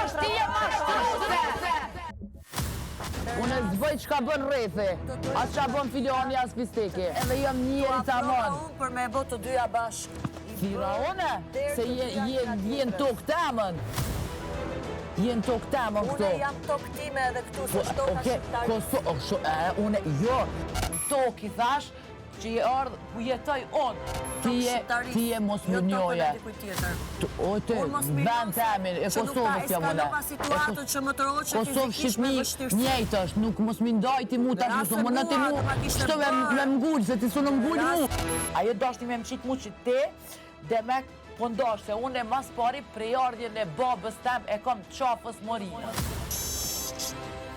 kërkush, ti je mashtruse! Unë s'bëj çka bën rrethi, as çka bën filani, as fisteki. Edhe jam njeri tamon. Unë për me e bo të dyja bashkë. Thirra une, se je, je, je në tokë temën. Je në tokë temën këtu. Unë jam tokë time edhe këtu, se Po, shtoka Okej, shqiptari. Koso, o, sho, e, une, jo, në tokë i thash, që je ardhë ku jetoj unë. Ti je, ti je mos Jo më njoje. tokën e dikujt tjetër. O të, Unë mos mirë vend temin, e që nuk ta Kosovës jam unë. eskalova situatën që më tërhoqe Kosovë fizikisht me Shqipni vështirësi. njëjtë është, nuk mos mi ndaj ti mu tash, rast mos se më në ti mua mu, do ma kishte shto me, bërë. me mgull, se ti su në mgull mu. Rast- Ajo dashti me më qitë mu që ti, demek, po ndash, se unë e mas pari prejardhjen e babës tem e kam qafës morinës.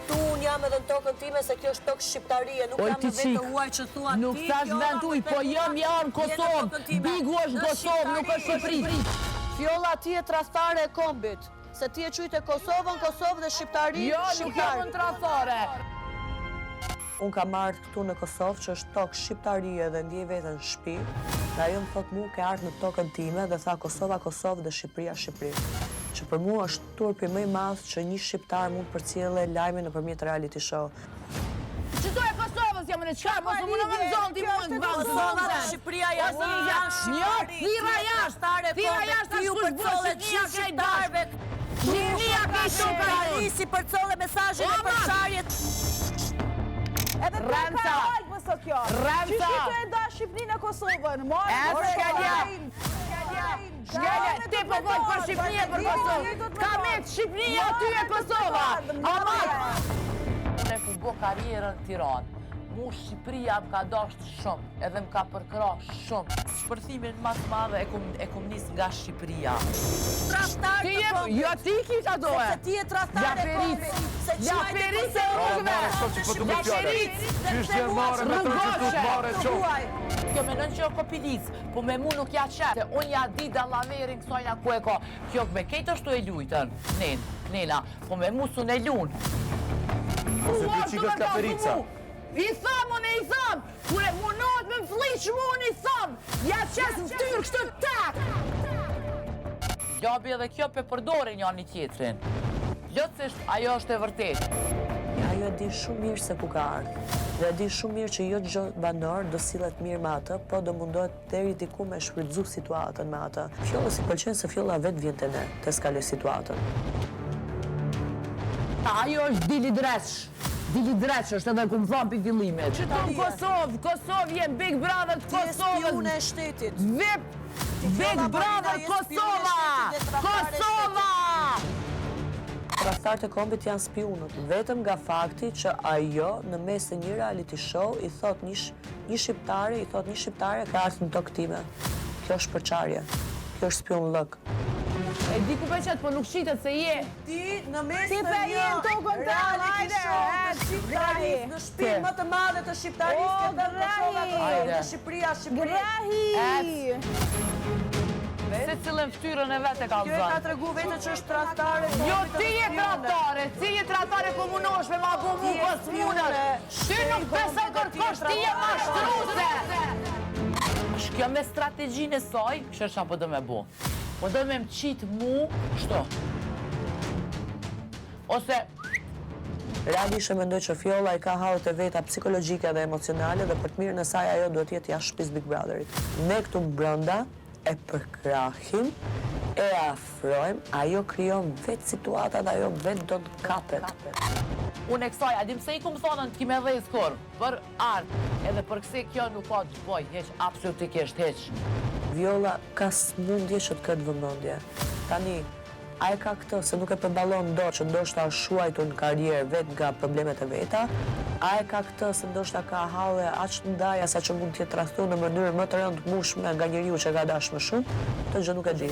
Tu unë jam edhe në tokën time se kjo është tokë shqiptarie, nuk Oj, jam ti në vetë qik, të huaj që thua Nuk ti, thash Fjolla, vend uj, më po the jam mua, jam në je në Kosovë, tokën time. Bigu është në Kosovë, nuk është Shqipëri. Fjolla ti je tradhtare e kombit, se ti e quajte Kosovën Kosovë dhe Shqiptari Jo, nuk jam në tradhtare. Unë kam ardhë këtu në Kosovë që është tokë shqiptarie dhe ndjej veten në shtëpi. Dhe ajo më thot mu ke ardhë në tokën time dhe tha Kosova Kosovë dhe Shqipëria Shqipëri. Që për mua është turpi më i madh që një shqiptar mund të përcjellë lajmin nëpërmjet reality show. Qëto e Kosovës jam në çka, mos më në më zonë ti mua në vend. Kosova dhe Shqipëria janë një janë Jo, shqiptari. thirra jashtë, thirra jashtë, ti tash ju kush bën përcolle Shqipëria gjithë krejt bashkë. shqiptarëve. Shqipëria krejt toka jonë. Shqiptari si përcolle mesazhin e O, ma! përçarjes. Edhe për Renca. ka alë sot kjo. Renca. Qysh ti e da Shqipërinë e Kosovën? Marë, E, shkelja. Shkelja, ti po fol për Shqipëri e për Kosovë. Ka met Shqipëria aty e Kosova. Ama Unë e ku bo karrierën në Tiranë. Mu Shqipëria më ka dasht shumë, edhe më ka përkrah shumë. Shpërthimin më të madhe e kum, e kum nis nga Shqipëria. Tradhtar Ti të je, kombit. jo ti ki që ato e. Sepse ti je tradhtar Ja e peric, kombit. Se ja quajte peric e Kosovën rrugëve. Kosovë Që po du me Ja fjale. peric, Qysh djerë marre me të që tu të marre të qoftë. huaj. Kjo menon që o kopilic, po me mu nuk ja qe, se unë ja di dallaverin kësajna ku e ka. Kjo me kejtë është e lujtën, knen, knena, po me mu s'un e lun. Ose dy qikët ka perica. I tham, unë i tham, kur e munohet me më fliq mu, unë i tham, ja qes në ftyrë kështu tak. Labi edhe kjo pe përdorin njani tjetrin. Plotësisht ajo është e vërtetë. Ajo e di shumë mirë se ku ka ardhur. Dhe e di shumë mirë që jo çdo banor do sillet mirë me atë, po do mundohet deri diku me shfrytzu situatën me atë. Fjolla si pëlqen se Fjolla vetë vjen te ne, të eskaloj situatën. Ajo është dili dreq. Dili dreq është edhe ku më thonë për fillimit. Që tu në Kosovë, Kosovë je Big Brother të Ti je Kosovës. spiune e shtetit. VIP, Big Fjolla Brother Marina je spiune e Kosova! shtetit dhe tradhtare e Kosova! Tradhtarët e kombit janë spiunët, vetëm nga fakti që ajo në mes të një reality show i thot një, sh- një shqiptare, i thot një shqiptare ka ardhur në tokë time. Kjo është përçarje. Kjo është spiun lëk. E di ku pe qetë, po nuk shitet se je. Ti në mes Ti të pe një je në tokën tënde, reality hajde, show të ec, shqiptarisë, grahi. në shtëpinë më të madhe të shqiptarisë, O, ke thënë Kosova, grahi. Kosovë Hajde. dhe Shqipëria, Shqipëri. Grahi! Se cilën ftyrën e vetë e ka Kjo e ka zënë. tregu vete që është tradhtare. Jo, kombit ti edhe je spiune. tradhtare, ti je tradhtare ku munosh me ma bu mu Ti je pas munët. spiune, Ty nuk besoj kërkosh, ti je mashtruse. Është kjo me strategjinë e saj, kështë që po do me bu. Po do me më qitë mu, kështu. Ose, Realisht e mendoj që Fjolla i ka hallet e veta psikologjike dhe emocionale dhe për të mirën e saj ajo duhet jetë jashtë shtëpisë Big Brotherit. Ne këtu brenda e përkrahim, e afrojmë, ajo krijon vetë situatat, ajo vetë do të kapet. unë e kësaj, a dim se i kum thonën të kime dhez kur, për art, edhe për këse kjo nuk ka të boj, hiq, absolutikisht hiq. Viola ka smundje që të këtë vëmendje. Tani, a e ka këtë se nuk e përballon dot që ndoshta është shuajtur në karrierë vetë nga problemet e veta, a e ka këtë se ndoshta ka halle aq të ndaja sa që mund të jetë tradhtuar në mënyrë më të rëndë mundshme nga njeriu që ka dashur më shumë, këtë gjë nuk e di.